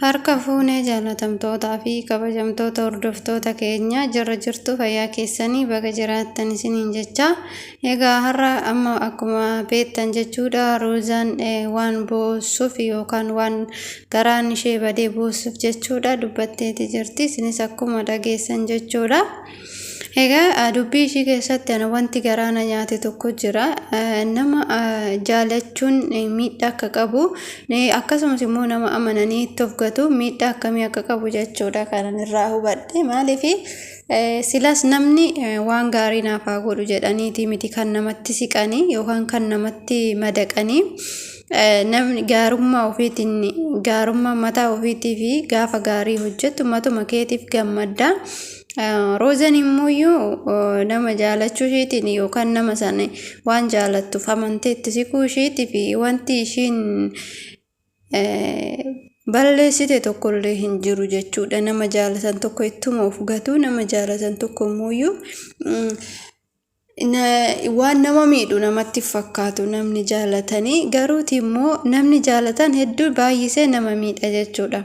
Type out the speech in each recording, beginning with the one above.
Harka fuunee jaalatamtootaa fi kabajamtoota hordoftoota keenya, jirra jirtu? Fayyaa keessanii? Baga jiraattan isiniin jecha. Egaa har'a amma akkuma beektan jechuudha, Roozaan waan boossuuf yookaan waan garaan ishee badee boossuuf jechuudha dubbatteeti jirti. Isinis akkuma dhageessan jechuudha. Egaa dubbii ishii keessatti ana wanti garaa na nyaate tokko jira. Nama jaalachuun miidhaa akka qabu, akkasumas immoo nama amananii itti of gatu miidhaa akkamii akka qabu jechuudha kanan irraa hubadhe. Maaliif, silas namni waan gaarii naaf haa godhu jedhaniiti miti kan namatti siqanii yookaan kan namatti madaqanii. Namni gaarummaa ofiitiin, gaarummaa mataa ofiitii fi gaafa gaarii hojjettu matuma keetiif gammadda. Roozan immoo nama jaalachuu isheetiin yookaan nama sana waan jaalattuuf amantee itti siquu isheetii fi wanti ishiin balleessite tokkollee hin jiru jechuudha. Nama jaalatan tokko ittuma of gatu, nama jaalatan tokko immoo waan nama miidhu namatti fakkaatu namni jaalatanii. Garuuti immoo namni jaalatan hedduu baay'isee nama miidha jechuudha.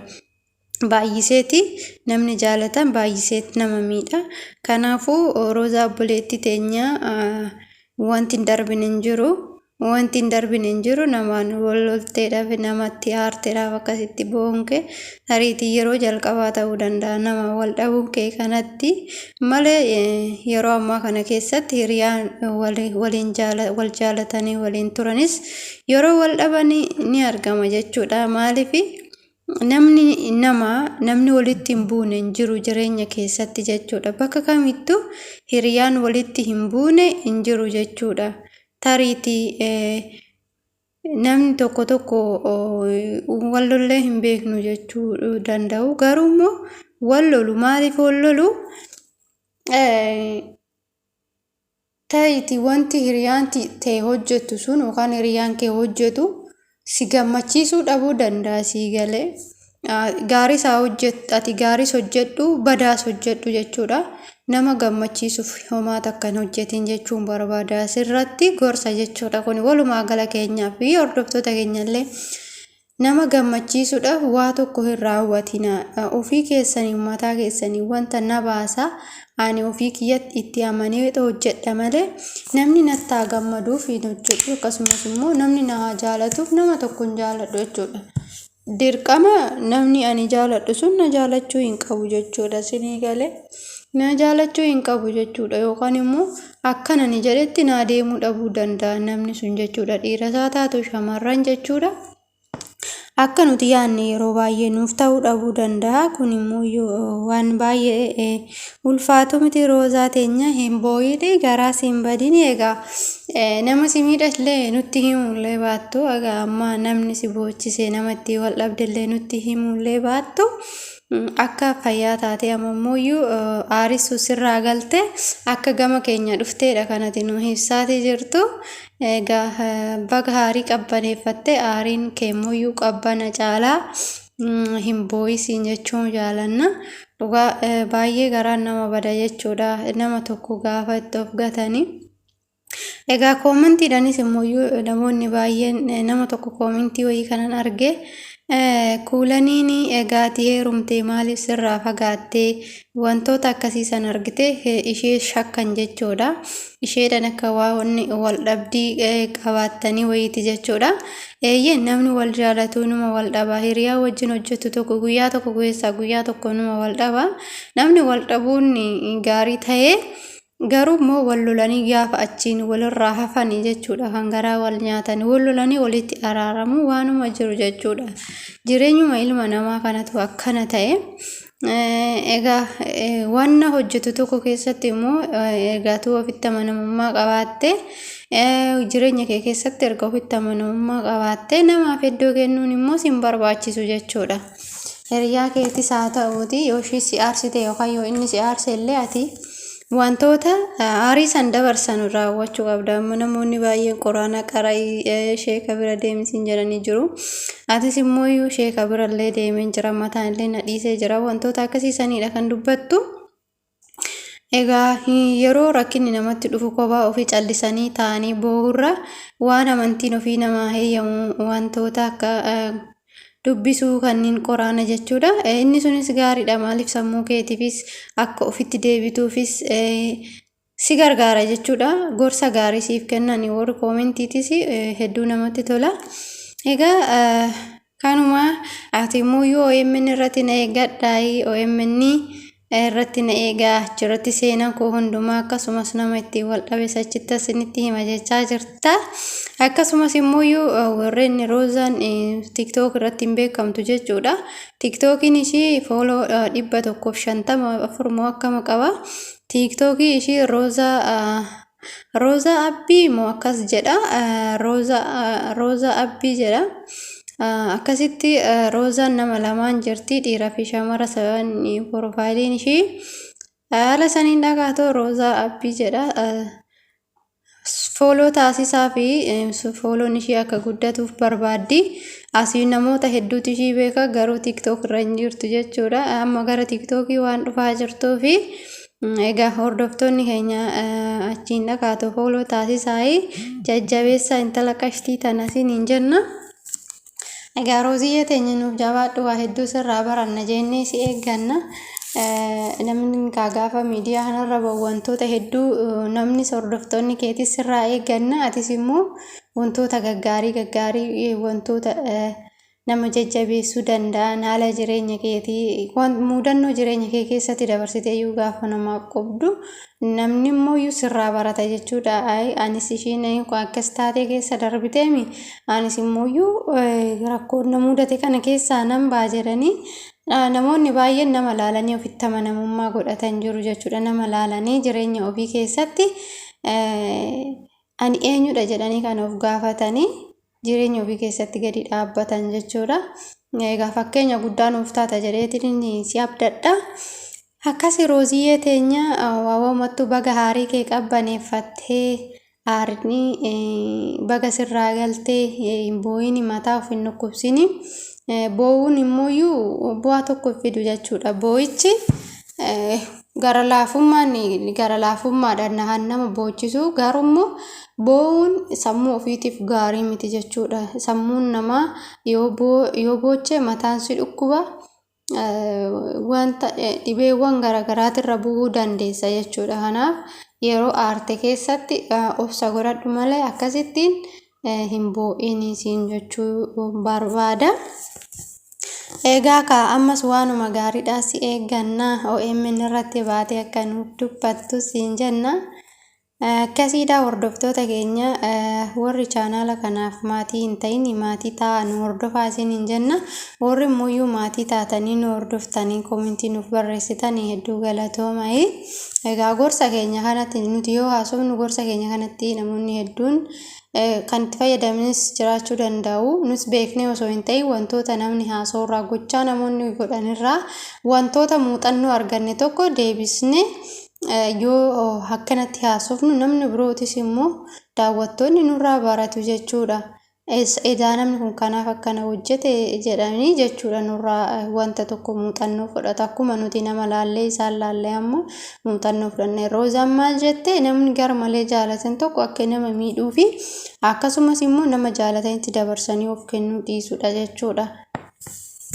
Baay'iseeti namni jaalatan baay'iseeti nama miidha. Kanaafuu Roozaa obboleettii teenya, wanti hin darbine hin jiru. Wanti hin darbine hin jiru. Namaan wal lolteedhaaf, namatti aarteedhaaf akkasitti boonke tariitii yeroo jalqabaa ta'uu danda'a nama wal dhabuun kee kanatti malee, yeroo ammaa kana keessatti hiriyaan waliin wal jaalatanii waliin turanis yeroo wal dhabanii ni argama jechuudha. Maaliif, namni nama namni walitti hin buune hin jiru jireenya keessatti jechuudha. Bakka kamittuu hiriyaan walitti hin buune hin jiru jechuudha. Tariitii namni tokko tokko wal lollee hin beeknu jechuu danda'u. Garuu immoo wal lolu. Maaliif wal lolu? Tariitii wanti hiriyaan ta'e hojjettu sun yookaan hiriyaan kee hojjetu si gammachiisuu dhabuu danda'a, sii galee. Gaariis haa hojjettu, ati gaariis hojjedhu, badaas hojjedhu jechuudha. Nama gammachiisuuf homaa takka hin hojjetin jechuun barbaada. Asirratti gorsa jechuudha kun walumaa gala keenyaa fi hordoftoota keenyallee, nama gammachiisuudhaaf waa tokko hin raawwatina. Ofii keessanii, mataa keessanii wanta na baasa, ani ofii kiyyatti itti amanee hojjedha malee namni natti haa gammaduuf hin hojjedhu. Akkasumas immoo namni na haa jaalatuuf nama tokko hin jaaladhu jechuudha. Dirqama namni ani jaaladhu sun na jaalachuu hin qabu jechuudha. Sinii galee, na jaalachuu hin qabu jechuudha. Yookaan immoo akkan ani jedhetti naa deemuu dhabuu danda'a namni sun jechuudha. Dhiirasaa taatu shamarran jechuudha. Akka nuti yaadne yeroo baay'ee nuuf ta'uu dhabuu danda'a. Kun immoo waan baay'ee ulfaatu miti. Roozaa teenya, hin boo'ini, garaa siin badini. Egaa nama si miidhallee nutti himuullee baattu, egaa amma namni si boochise, nama itti wal dhabdellee nutti himuullee baattu, akka fayyaa taatee amma immoo aarisuu sirraa galte akka gama keenya dhufteedha kanati nu ibsaatii jirtu. Egaa baga aarii qabbaneeffatte, aariin keemmuyyuu qabbana caalaa hin boo'isiin jechuun jaalanna. Dhugaa baay'ee garaan nama bada jechuudha nama tokko gaafa itti of gatanii. Egaa koomantiidhaanis immoo namoonni baay'een, nama tokko koomantii wayii kanan arge, Kuulaniin egaa ati heerumtee maaliif sirraa fagaattee, wantoota akkasii san argite ishee shakkan jechuudha. Isheedhaan akka waan wal dhabdii qabaattanii wayiiti jechuudha. Eeyyee, namni wal jaalatu numa wal dhaba. Hiriyaa wajjin hojjetu tokko guyyaa tokko keessaa guyyaa tokko numa wal dhaba. Namni wal dhabuun gaarii ta'ee, garuu immoo wal lolanii gaafa achiin walirraa hafanii jechuudha kan garaa wal nyaatanii. Wal lolanii walitti araaramu waanuma jiru jechuudha. Jireenyuma ilma namaa kanatu akkana ta'e. Egaa wanna hojjetu tokko keessatti immoo egaa ofitti amanamummaa qabaatte, jireenya kee keessatti erga ofitti amanamummaa qabaatte, namaaf iddoo kennuun immoo sin barbaachisu jechuudha. Hiriyaa keetis haa ta'uuti, yoo ishii si aarsite yookaan yoo inni si aarse illee, ati wantoota aarii san dabarsan raawwachuu qabda. Amma namoonni baay'een Quraana qara'ii, sheeka bira deemisiin jedhanii jiru. Atis immoo sheeka bira illee deemeen jira, mataan illee na dhiisee jira. Wantoota akkasii saniidha kan dubbattu. Egaa yeroo rakkinni namatti dhufu kophaa ofii callisanii taa'anii boo'urra waan amantiin ofii namaa heeyyamu wantoota akka Dubbisuu kanneen qoraana jechuudha. Inni sunis gaariidha maaliif sammuu keetiifis akka ofitti deebituufis si gargaara jechuudha. Gorsa gaarii siif kennan warri koomentiitis hedduu namatti tola. Egaa kanuma ati immoo yoo OMN irratti na eeggadhaa OMN irratti na eegaa achirratti seenaa koo hundumaa akkasumas nama ittiin wal dhabes achitti asinitti hima jechaa jirta. Akkasumas immoo warreen Roozaan TikTok irratti hin beekamtu jechuudha. TikTokiin ishii follow 154 moo akkama qaba. TikTokii ishii Roozaa Roozaa Abbii moo akkas jedha. Roozaa Abbii jedha. Akkasitti Roozaan nama lamaan jirti dhiiraa fi shamara saban profileiin ishii haala saniin dhagaatoo Roozaa Abbii jedha. Follow taasisaa fi follown ishii akka guddatuuf barbaaddi. Asii namoota hedduutu ishii beeka garuu TikTok irra hin jirtu jechuudha. Amma gara TikTokii waan dhufaa jirtuu fi egaa hordoftoonni keenya achiin dhagaatoo follow taasisaa jajjabeessaa intala qashtii tana isiniin jenna. Egaa Rooziyyee teenya nuuf jabaadhu waa hedduu sirraa baranna jennee si eegganna. Namni gaafa miidiyaa kanarra bahu wantoota hedduu namnis hordoftoonni keetis sirraa eegganna. Atis immoo wantoota gaggaarii gaggaarii wantoota nama jajjabeessuu danda'an haala jireenya keetii mudannoo jireenya kee keessatti dabarsitee iyyuu gaafa namaaf qobdu namni immoo iyyuu sirraa barata jechuudha. Anis ishiin akkas taatee keessa darbiteemi anis immoo iyyuu rakkoon na mudate kana keessaa nan ba'a jedhanii namoonni baay'een nama laalanii ofitti amanamummaa godhatan jiru jechuudha. Nama laalanii jireenya ofii keessatti ani eenyudha jedhanii kan of gaafatanii jireenya ofii keessatti gadi dhaabbatan jechuudha. Egaa fakkeenya guddaa nuuf taata jedheetiin si abdadha. Akkasi Rooziyyee teenya waawwamattuu baga haarii kee qabbaneeffattee aarinni baga sirraa galtee hin boo'in mataa of hin dhukkubsini. Boo'uun immoo bu'aa tokko hin fidu jechuudha. Boo'ichi gara laafummaan gara laafummaadhaan kan nama boochisu garuu immoo boo'uun sammuu ofiitiif gaarii miti jechuudha. Sammuun namaa yoo booche mataan si dhukkuba wanta dhibeewwan garaagaraatirra bu'uu dandeessa jechuudha. Kanaaf yeroo aarte keessatti obsa godhadhu malee akkasittiin hin boo'in siin jechuu barbaada. Egaa kaa ammas waanuma gaariidhaa si eegganna OMN irratti baatee akka nuuf dubbattu siin jenna. Akkasiidha hordoftoota keenya warri chaanaala kanaaf maatii hin ta'in maatii ta'aa nu hordofaa isiniin jenna. Warri immoo maatii taatanii nu hordoftanii koomentii nuuf barreessitanii hedduu galatoomaa. Egaa gorsa keenya kanatti nuti yoo haasofnu gorsa keenya kanatti namoonni hedduun kan itti fayyadamanis jiraachuu danda'u. Nus beeknee osoo hin ta'in wantoota namni haasa'urraa gochaa namoonni godhanirraa wantoota muuxannoo arganne tokko deebisnee yoo akkanatti haasofnu namni birootis immoo daawwattoonni nurraa baratu jechuudha. Edaa namni kun kanaaf akkana hojjete jedhanii jechuudha nurraa wanta tokko muuxannoo fudhatu. Akkuma nuti nama laallee isaan laallee ammoo muuxannoo fudhanne. Roozaan maal jette namni gar malee jaalatan tokko akka nama miidhuu fi akkasumas immoo nama jaalatanitti dabarsanii of kennuu dhiisudha jechuudha.